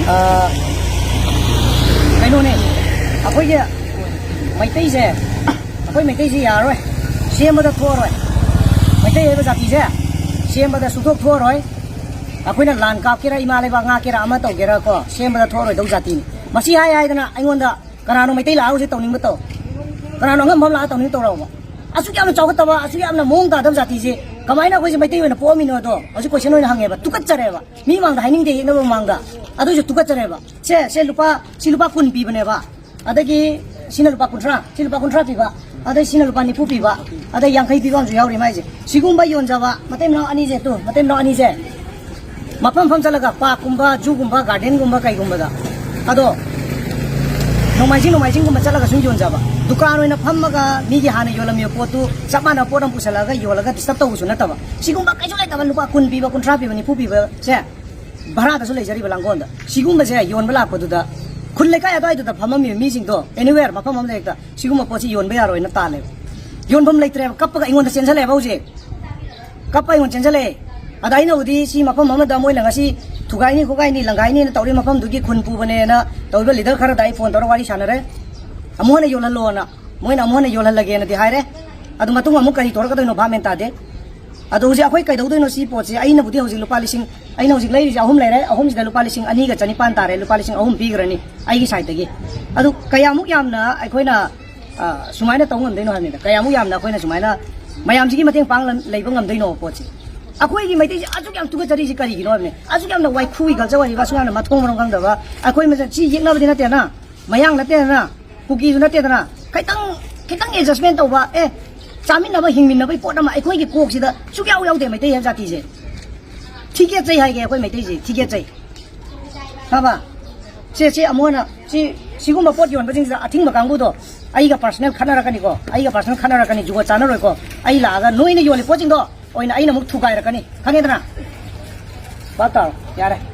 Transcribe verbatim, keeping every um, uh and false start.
ꯑ, ꯀꯩꯅꯣꯅꯦ, ꯑꯩꯈꯣꯏꯒꯤ ꯃꯩꯇꯩꯁꯦ, ꯑꯩꯈꯣꯏ ꯃꯩꯇꯩꯁꯦ ꯌꯥꯔꯔꯣꯏ, ꯁꯦꯝꯕꯗ ꯊꯣꯛꯑꯔꯣꯏ꯫ ꯃꯩꯇꯩ ꯍꯥꯏꯕ ꯖꯥꯇꯤꯁꯦ ꯁꯦꯝꯕꯗ ꯁꯨꯡꯊꯣꯛ ꯊꯣꯛꯑꯔꯣꯏ꯫ ꯑꯩꯈꯣꯏꯅ ꯂꯥꯟ ꯀꯥꯞꯀꯦꯔꯥ, ꯏꯃꯥ ꯂꯩꯕꯥꯛ ꯉꯥꯛꯀꯦꯔꯥ, ꯑꯃ ꯇꯧꯒꯦꯔꯥ ꯀꯣ, ꯁꯦꯝꯕꯗ ꯊꯣꯛꯑꯔꯣꯏꯗꯧ ꯖꯥꯇꯤꯅꯤ꯫ ꯃꯁꯤ ꯍꯥꯏ ꯍꯥꯏꯗꯅ ꯑꯩꯉꯣꯟꯗ ꯀꯅꯥꯅꯣ ꯃꯩꯇꯩ ꯂꯥꯛꯑꯣꯁꯦ ꯇꯧꯅꯤꯡꯕ ꯇꯧ, ꯀꯅꯥꯅꯣ ꯑꯉꯝꯕ ꯑꯃ ꯂꯥꯛꯑ ꯇꯧꯅꯤꯡꯕ ꯇꯧꯔꯛꯑꯣꯕ꯫ ꯑꯁꯨꯛ ꯌꯥꯝꯅ ꯆꯥꯎꯈꯠꯇꯕ, ꯑꯁꯨꯛ ꯌꯥꯝꯅ ꯃꯑꯣꯡ ꯇꯥꯗꯕ ꯖꯥꯇꯤꯁꯦ ꯀꯃꯥꯏꯅ ꯑꯩꯈꯣꯏꯁꯦ ꯃꯩꯇꯩ ꯑꯣꯏꯅ ꯄꯣꯛꯑꯝꯃꯤꯅꯣꯗꯣ ꯍꯧꯖꯤꯛ ꯀꯣꯏꯁꯟ ꯑꯣꯏꯅ ꯍꯪꯉꯦꯕ꯫ ꯇꯨꯀꯠꯆꯔꯦꯕ꯫ ꯃꯤ ꯃꯥꯡꯗ ꯍꯥꯏꯅꯤꯡꯗꯦ, ꯌꯦꯛꯅꯕ ꯃꯃꯥꯡꯗ꯫ ꯑꯗꯨꯏꯁꯨ ꯇꯨꯀꯠꯆꯔꯦꯕ꯫ ꯁꯦ, ꯁꯦ ꯂꯨꯄꯥ, ꯁꯤ ꯂꯨꯄꯥ ꯀꯨꯟ ꯄꯤꯕꯅꯦꯕ꯫ ꯑꯗꯒꯤ ꯁꯤꯅ ꯂꯨꯄꯥ ꯀꯨꯟꯊ꯭ꯔꯥ, ꯁꯤ ꯂꯨꯄꯥ ꯀꯨꯟꯊ꯭ꯔꯥ ꯄꯤꯕ, ꯑꯗꯩ ꯁꯤꯅ ꯂꯨꯄꯥ ꯅꯤꯐꯨ ꯄꯤꯕ, ꯑꯗꯩ ꯌꯥꯡꯈꯩ ꯄꯤꯕ ꯑꯃꯁꯨ ꯌꯥꯎꯔꯤ ꯃꯥꯏꯁꯦ꯫ ꯁꯤꯒꯨꯝꯕ ꯌꯣꯟꯖꯕ ꯃꯇꯩ ꯃꯅꯥꯎ ꯑꯅꯤꯁꯦ, ꯇꯨ, ꯃꯇꯩ ꯃꯅꯥꯎ ꯑꯅꯤꯁꯦ ꯃꯐꯝ ꯃꯐꯝ ꯆꯠꯂꯒ, ꯄꯥꯔꯛꯀꯨꯝꯕ, ꯖꯨꯒꯨꯝꯕ, ꯒꯥꯔꯗꯦꯟꯒꯨꯝꯕ, ꯀꯩꯒꯨꯝꯕꯗ, ꯑꯗꯣ ꯅꯣꯡꯃꯥꯏꯖꯤꯡ, ꯅꯣꯡꯃꯥꯏꯖꯤꯡꯒꯨꯝꯕ ꯆꯠꯂꯒ ꯁꯨꯝ ꯌꯣꯟꯖꯕ꯫ ꯗꯨꯀꯥꯟ ꯑꯣꯏꯅ ꯐꯝꯃꯒ ꯃꯤꯒꯤ ꯍꯥꯟꯅ ꯌꯣꯜꯂꯝꯃꯤꯕ ꯄꯣꯠꯇꯨ ꯆꯞ ꯃꯥꯟꯅꯕ ꯄꯣꯠ ꯑꯃ ꯄꯨꯁꯜꯂꯛꯑꯒ ꯌꯣꯜꯂꯒ ꯗꯤꯁꯇꯔꯕ ꯇꯧꯕꯁꯨ ꯅꯠꯇꯕ꯫ ꯁꯤꯒꯨꯝꯕ ꯀꯩꯁꯨ ꯂꯩꯇꯕ ꯂꯨꯄꯥ ꯀꯨꯟ ꯄꯤꯕ, ꯀꯨꯟꯊ꯭ꯔꯥ ꯄꯤꯕ, ꯅꯤꯐꯨ ꯄꯤꯕꯁꯦ ꯚꯔꯥꯗꯁꯨ ꯂꯩꯖꯔꯤꯕ ꯂꯥꯡꯒꯣꯜꯗ꯫ ꯁꯤꯒꯨꯝꯕꯁꯦ ꯌꯣꯟꯕ ꯂꯥꯛꯄꯗꯨꯗ ꯈꯨꯜ ꯂꯩꯀꯥꯏ ꯑꯗꯨꯋꯥꯏꯗꯨꯗ ꯐꯝꯃꯝꯃꯤꯕ ꯃꯤꯁꯤꯡꯗꯣ, anywhere, ꯃꯐꯝ ꯑꯃꯗ ꯍꯦꯛꯇ ꯁꯤꯒꯨꯝꯕ ꯄꯣꯠꯁꯤ ꯌꯣꯟꯕ ꯌꯥꯔꯣꯏꯅ ꯇꯥꯜꯂꯦꯕ꯫ ꯌꯣꯟꯐꯝ ꯂꯩꯇ꯭ꯔꯦꯕ, ꯀꯞꯄꯒ ꯑꯩꯉꯣꯟꯗ ꯆꯦꯟꯁꯜꯂꯛꯑꯦꯕ ꯍꯧꯖꯤꯛ꯫ ꯀꯞꯄ ꯑꯩꯉꯣꯟꯗ ꯆꯦꯟꯁꯜꯂꯛꯑꯦ꯫ ꯑꯗ ꯑꯩꯅꯕꯨꯗꯤ ꯁꯤ ꯃꯐꯝ ꯑꯃꯗ ꯃꯣꯏꯅ ꯉꯁꯤ ꯊꯨꯒꯥꯏꯅꯤ, ꯈꯣꯠꯀꯥꯏꯅꯤ, ꯂꯪꯒꯥꯏꯅꯤꯅ ꯇꯧꯔꯤ ꯃꯐꯝꯗꯨꯒꯤ ꯈꯨꯟ ꯄꯨꯕꯅꯦꯅ ꯇꯧꯔꯤꯕ ꯂꯤꯗꯔ ꯈꯔꯗ ꯑꯩ ꯐꯣꯟ ꯇꯧꯔꯒ ꯋꯥꯔꯤ ꯁꯥꯟꯅꯔꯦ꯫ ꯑꯃꯨꯛ ꯍꯟꯅ ꯌꯣꯜꯍꯜꯂꯣꯅ, ꯃꯣꯏꯅ ꯑꯃꯨꯛ ꯍꯟꯅ ꯌꯣꯜꯍꯜꯂꯒꯦꯅꯗꯤ ꯍꯥꯏꯔꯦ꯫ ꯑꯗꯨ ꯃꯇꯨꯡ ꯑꯃꯨꯛ ꯀꯔꯤ ꯊꯣꯔꯛꯀꯗꯣꯏꯅꯣ ꯚꯥꯞ ꯃꯦꯟ ꯇꯥꯗꯦ꯫ ꯑꯗꯣ ꯍꯧꯖꯤꯛ ꯑꯩꯈꯣꯏ ꯀꯩꯗꯧꯗꯣꯏꯅꯣ ꯁꯤ ꯄꯣꯠꯁꯦ? ꯑꯩꯅꯕꯨꯗꯤ ꯍꯧꯖꯤꯛ ꯂꯨꯄꯥ ꯂꯤꯁꯤꯡ, ꯑꯩꯅ ꯍꯧꯖꯤꯛ ꯂꯩꯔꯤꯁꯦ ꯑꯍꯨꯝ ꯂꯩꯔꯦ, ꯑꯍꯨꯝꯁꯤꯗ ꯂꯨꯄꯥ ꯂꯤꯁꯤꯡ ꯑꯅꯤꯒ ꯆꯅꯤꯄꯥꯟ ꯇꯥꯔꯦ, ꯂꯨꯄꯥ ꯂꯤꯁꯤꯡ ꯑꯍꯨꯝ ꯄꯤꯈ꯭ꯔꯅꯤ ꯑꯩꯒꯤ ꯁꯥꯏꯠꯇꯒꯤ꯫ ꯑꯗꯨ ꯀꯌꯥꯃꯨꯛ ꯌꯥꯝꯅ ꯑꯩꯈꯣꯏꯅ, ꯑ, ꯁꯨꯃꯥꯏꯅ ꯇꯧꯕ ꯉꯝꯗꯣꯏꯅꯣ ꯍꯥꯏꯕꯅꯤꯗ, ꯀꯌꯥꯃꯨꯛ ꯌꯥꯝꯅ ꯑꯩꯈꯣꯏꯅ ꯁꯨꯃꯥꯏꯅ ꯃꯌꯥꯝꯁꯤꯒꯤ ꯃꯇꯦꯡ ꯄꯥꯡ ꯂꯩꯕ ꯉꯝꯗꯣꯏꯅꯣ ꯄꯣꯠꯁꯦ? ꯑꯩꯈꯣꯏꯒꯤ ꯃꯩꯇꯩꯁꯦ ꯑꯁꯨꯛ ꯌꯥꯝ ꯇꯨꯀꯠꯆꯔꯤꯁꯤ ꯀꯔꯤꯒꯤꯅꯣ ꯍꯥꯏꯕꯅꯤ? ꯑꯁꯨꯛ ꯌꯥꯝꯅ ꯋꯥꯏꯈꯨꯒꯤ ꯀꯜꯆꯔ ꯑꯣꯏꯔꯤꯕ, ꯑꯁꯨꯛ ꯌꯥꯝꯅ ꯃꯊꯣꯡ ꯃꯔꯝ ꯈꯪꯗꯕ, ꯑꯩꯈꯣꯏ ꯃꯁꯦꯟ ꯁꯤ ꯌꯦꯛꯅꯕꯗꯤ ꯅꯠꯇꯦꯅ, ꯃꯌꯥꯡ ꯅꯠꯇꯦꯗꯅ, ꯀꯨꯀꯤꯁꯨ ꯅꯠꯇꯦꯗꯅ, ꯈꯤꯇꯪ, ꯈꯤꯇꯪ ꯑꯦꯗꯖꯁꯃꯦꯟ ꯇꯧꯕ, ꯑꯦ, ꯆꯥꯃꯤꯟꯅꯕ, ꯍꯤꯡꯃꯤꯟꯅꯕꯒꯤ ꯄꯣꯠ ꯑꯃ ꯑꯩꯈꯣꯏꯒꯤ ꯀꯣꯛꯁꯤꯗ ꯁꯨꯛꯌꯥꯎ ꯌꯥꯎꯗꯦ꯫ ꯃꯩꯇꯩ ꯍꯥꯏꯕ ꯖꯥꯇꯤꯁꯦ ꯊꯤꯒꯦꯠꯆꯩ ꯍꯥꯏꯒꯦ, ꯑꯩꯈꯣꯏ ꯃꯩꯇꯩꯁꯦ ꯊꯤꯒꯦꯠꯆꯩ꯫ ꯈꯪꯉꯕ? ꯁꯦ, ꯁꯤ ꯑꯃꯨꯛ ꯍꯟꯅ ꯁꯤ, ꯁꯤꯒꯨꯝꯕ ꯄꯣꯠ ꯌꯣꯟꯕꯁꯤꯡꯁꯤꯗ ꯑꯊꯤꯡꯕ ꯀꯥꯡꯕꯨꯗꯣ ꯑꯩꯒ ꯄꯔꯁꯅꯦꯜ ꯈꯠꯅꯔꯛꯀꯅꯤꯀꯣ, ꯑꯩꯒ ꯄꯔꯁꯅꯦꯜ ꯈꯠꯅꯔꯛꯀꯅꯤ, ꯖꯨꯒꯣꯠ ꯆꯥꯅꯔꯣꯏꯀꯣ꯫ ꯑꯩ ꯂꯥꯛꯑꯒ ꯅꯣꯏꯅ ꯌꯣꯜꯂꯤ ꯄꯣꯠꯁꯤꯡꯗꯣ ꯑꯣꯏꯅ ꯑꯩꯅ ꯑꯃꯨꯛ ꯊꯨꯒꯥꯏꯔꯛꯀꯅꯤ, ꯈꯪꯉꯦꯗꯅ? ꯚꯥꯞ ꯇꯥꯔꯣ? ꯌꯥꯔꯦ꯫